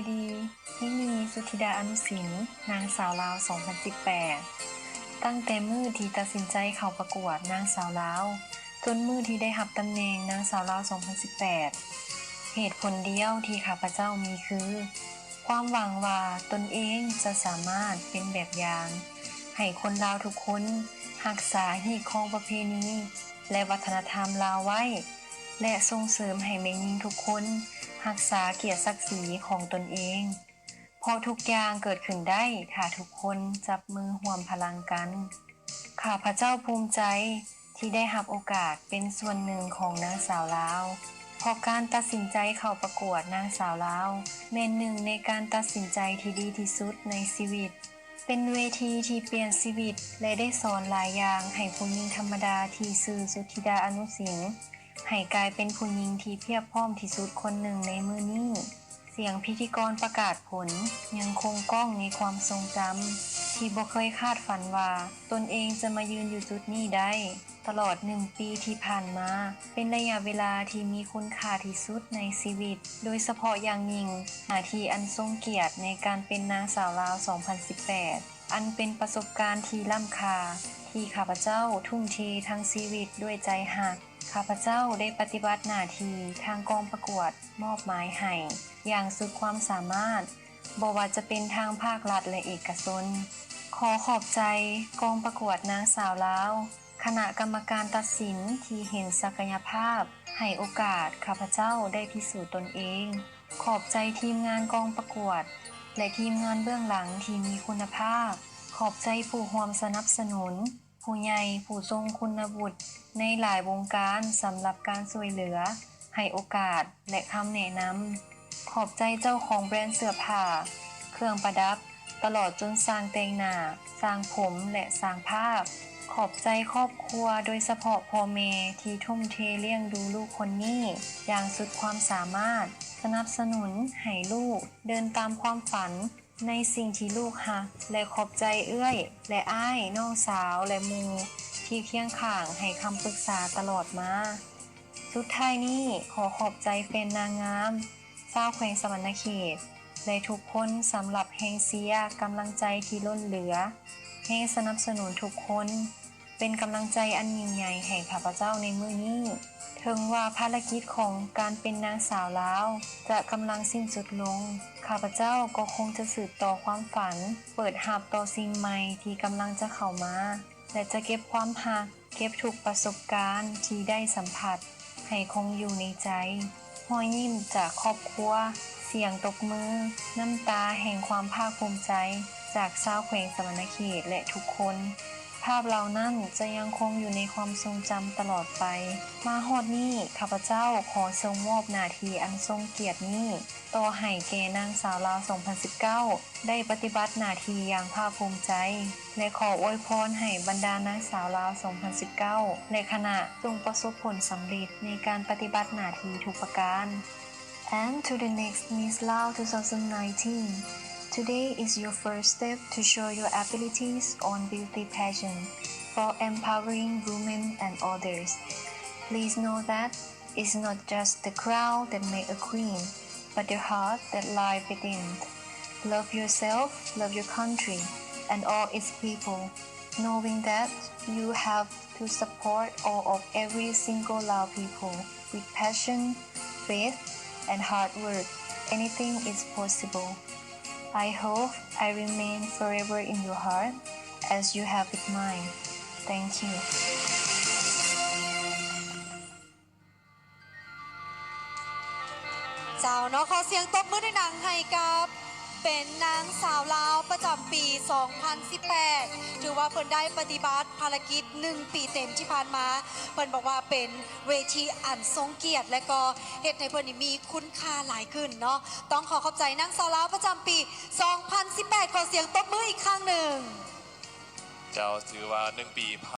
ດີ ມິນີ ສຸທິດາ ອະນຸສິນ ນາງສາວລາວ ສອງພັນສິບແປດ. ຕັ້ງແຕ່ມື້ທີ່ຕັດສິນໃຈເຂົ້າປະກວດນາງສາວລາວ ຈົນມື້ທີ່ໄດ້ຮັບຕຳແໜ່ງນາງສາວລາວ ສອງພັນສິບແປດ, ເຫດຜົນດຽວທີ່ຂ້າພະເຈົ້າມີຄື ຄວາມຫວັງວ່າຕົນເອງຈະສາມາດເປັນແບບຢ່າງ ໃຫ້ຄົນລາວທຸກຄົນຮັກສາຮີດຄອງປະເພນີ ແລະ ວັດທະນະທຳລາວໄວ້ ແລະ ສົ່ງເສີມໃຫ້ແມ່ຍິງທຸກຄົນຮັກສາກຽດສັກສີຂອງຕົນເອງ, ເພາະທຸກຢ່າງເກີດຂຶ້ນໄດ້ ຖ້າທຸກຄົນຈັບມືຮ່ວມພະລັງກັນ. ຂ້າພະເຈົ້າພູມໃຈທີ່ໄດ້ຮັບໂອກາດເປັນສ່ວນໜຶ່ງຂອງນາງສາວລາວ, ເພາະການຕັດສິນໃຈເຂົ້າປະກວດນາງສາວລາວ ແມ່ນໜຶ່ງໃນການຕັດສິນໃຈທີ່ດີທີ່ສຸດໃນຊີວິດ. ເປັນເວທີທີ່ປ່ຽນຊີວິດ ແລະ ໄດ້ສອນຫຼາຍຢ່າງໃຫ້ຜູ້ຍິງທຳມະດາທີ່ຊື່ ສຸທິດາ ອະນຸສິນ ໃຫ້ກາຍເປັນຜູ້ຍິງທີ່ພຽບພ້ອມທີ່ສຸດຄົນໜຶ່ງໃນມື້ນີ້. ສຽງພິທີກອນປະກາດຜົນຍັງຄົງກ້ອງໃນຄວາມຊົງຈຳ ທີ່ບໍ່ເຄີຍຄາດຝັນວ່າຕົນເອງຈະມາຢືນຢູ່ຈຸດນີ້ໄດ້. ຕະຫຼອດໜຶ່ງປີທີ່ຜ່ານມາ ເປັນໄລຍະເວລາທີ່ມີຄຸນຄ່າທີ່ສຸດໃນຊີວິດ, ໂດຍສະເພາະຢ່າງຍິ່ງ ໜ້າທີ່ອັນຊົງກຽດໃນການເປັນນາງສາວລາວ ສອງພັນສິບແປດ ອັນເປັນປະສົບການທີ່ລ້ຳຄ່າ ທີ່ຂ້າພະເຈົ້າທຸ່ມເທທັງຊີວິດດ້ວຍໃຈຮັກ. ຂ້າພະເຈົ້າໄດ້ປະຕິບັດໜ້າທີ່ທາງກອງປະກວດມອບໝາຍໃຫ້ຢ່າງສຸດຄວາມສາມາດ, ບໍ່ວ່າຈະເປັນທາງພາກລັດ ແລະ ເອກະຊົນ. ຂໍຂອບໃຈກອງປະກວດນາງສາວລາວ, ຄະນະກຳມະການຕັດສິນທີ່ເຫັນສັກກະຍະພາບ, ໃຫ້ໂອກາດຂ້າພະເຈົ້າໄດ້ພິສູດຕົນເອງ. ຂອບໃຈທີມງານກອງປະກວດ ແລະ ທີມງານເບື້ອງຫຼັງທີ່ມີຄຸນນະພາບ. ຂອບໃຈຜູ້ຮ່ວມສະໜັບສະໜູນ, ຜູ້ໃຫຍ່ຜູ້ຊົງຄຸນນະວຸດໃນຫຼາຍວົງການສຳລັບການຊ່ວຍເຫຼືອ, ໃຫ້ໂອກາດ ແລະ ຄຳແນະນຳ. ຂອບໃຈເຈົ້າຂອງແບຣນເສື້ອຜ້າ, ເຄື່ອງປະດັບ, ຕະຫຼອດຈົນຊ່າງແຕ່ງໜ້າ, ຊ່າງຜົມ ແລະ ຊ່າງພາບ. ຂອບໃຈຄອບຄົວ, ໂດຍສະເພາະພໍ່ແມ່ທີ່ທຸ່ມເທລ້ຽງດູລູກຄົນນີ້ຢ່າງສຸດຄວາມສາມາດ, ສະໜັບສະໜູນໃຫ້ລູກເດີນຕາມຄວາມຝັນ ໃນສິ່ງທີ່ລູກຮັກ ແລະ ຂອບໃຈເອື້ອຍ ແລະ ອ້າຍ, ນ້ອງສາວ ແລະ ໝູ່ທີ່ຄຽງຂ້າງໃຫ້ຄຳປຶກສາຕະຫຼອດມາ. ສຸດທ້າຍນີ້ ຂໍຂອບໃຈແຟນນາງງາມຊາວແຂວງສະຫວັນນະເຂດ ແລະ ທຸກຄົນສຳລັບແຮງເຊຍ, ກຳລັງໃຈທີ່ລົ້ນເຫຼືອ, ແຮງສະໜັບສະໜູນທຸກຄົນ. ເປັນກຳລັງໃຈອັນຍິ່ງໃຫຍ່ໃຫ້ຂ້າພະເຈົ້າໃນມື້ນີ້. ເຖິງວ່າພາລະກິດຂອງການເປັນນາງສາວລາວຈະກຳລັງສິ້ນສຸດລົງ, ຂ້າພະເຈົ້າກໍຄົງຈະສືບຕໍ່ຄວາມຝັນ, ເປີດຮັບຕໍ່ສິ່ງໃໝ່ທີ່ກຳລັງຈະເຂົ້າມາ ແລະ ຈະເກັບຄວາມຮັກ, ເກັບທຸກປະສົບການທີ່ໄດ້ສຳຜັດ ໃຫ້ຄົງຢູ່ໃນໃຈ. ຮອຍຍິ້ມຈາກຄອບຄົວ, ສຽງຕົບມື, ນ້ຳຕາແຫ່ງຄວາມພາກພູມໃຈຈາກຊາວແຂວງສະຫວັນນະເຂດ ແລະ ທຸກຄົນ. ພາບເຫຼົ່ານັ້ນຈະຍັງຄົງຢູ່ໃນຄວາມຊົງຈຳຕະຫຼອດໄປ. ມາຮອດນີ້, ຂ້າພະເຈົ້າຂໍສົ່ງມອບໜ້າທີ່ອັນຊົງກຽດນີ້ ຕໍ່ໃຫ້ແກ່ນາງສາວລາວ ສອງພັນສິບເກົ້າ ໄດ້ປະຕິບັດໜ້າທີ່ຢ່າງພາກພູມໃຈ ແລະ ຂໍອວຍພອນໃຫ້ບັນດານາງສາວລາວ ສອງພັນສິບເກົ້າ ແລະ ຄະນະ ຈົ່ງປະສົບຜົນສຳເລັດໃນການປະຕິບັດໜ້າທີ່ທຸກປະການ. And to the next Miss Lao two thousand nineteen. Today is your first step to show your abilities on beauty pageant for empowering women and others. Please know that It's not just the crown that make a queen, but the heart that lie within. Love yourself, love your country, and all its people, knowing that you have to support all of every single Lao people with passion, faith, and hard work. Anything is possible. I hope I remain forever in your heart as you have with mine. Thank you. ເຈົ້າເນາະ ຂໍສຽງຕົບມືດັງໆໃຫ້ກັບ ເປັນນາງສາວລາວປະຈຳປີສອງພັນສິບແປດ ຖືວ່າເພິ່ນໄດ້ປະຕິບັດພາລະກິດໜຶ່ງປີເຕັມທີ່ຜ່ານມາ. ເພິ່ນບອກວ່າເປັນເວທີອັນຊົງກຽດ ແລະ ກໍເຮັດໃຫ້ເພິ່ນນີ້ມີຄຸນຄ່າຫຼາຍຂຶ້ນເນາະ. ຕ້ອງຂໍຂອບໃຈນາງສາວລາວປະຈຳປີສອງພັນສິບແປດ ຂໍສຽງຕົບມືອີກຄັ້ງໜຶ່ງ. ເຈົ້າ ຖືວ່າໜຶ່ງປີ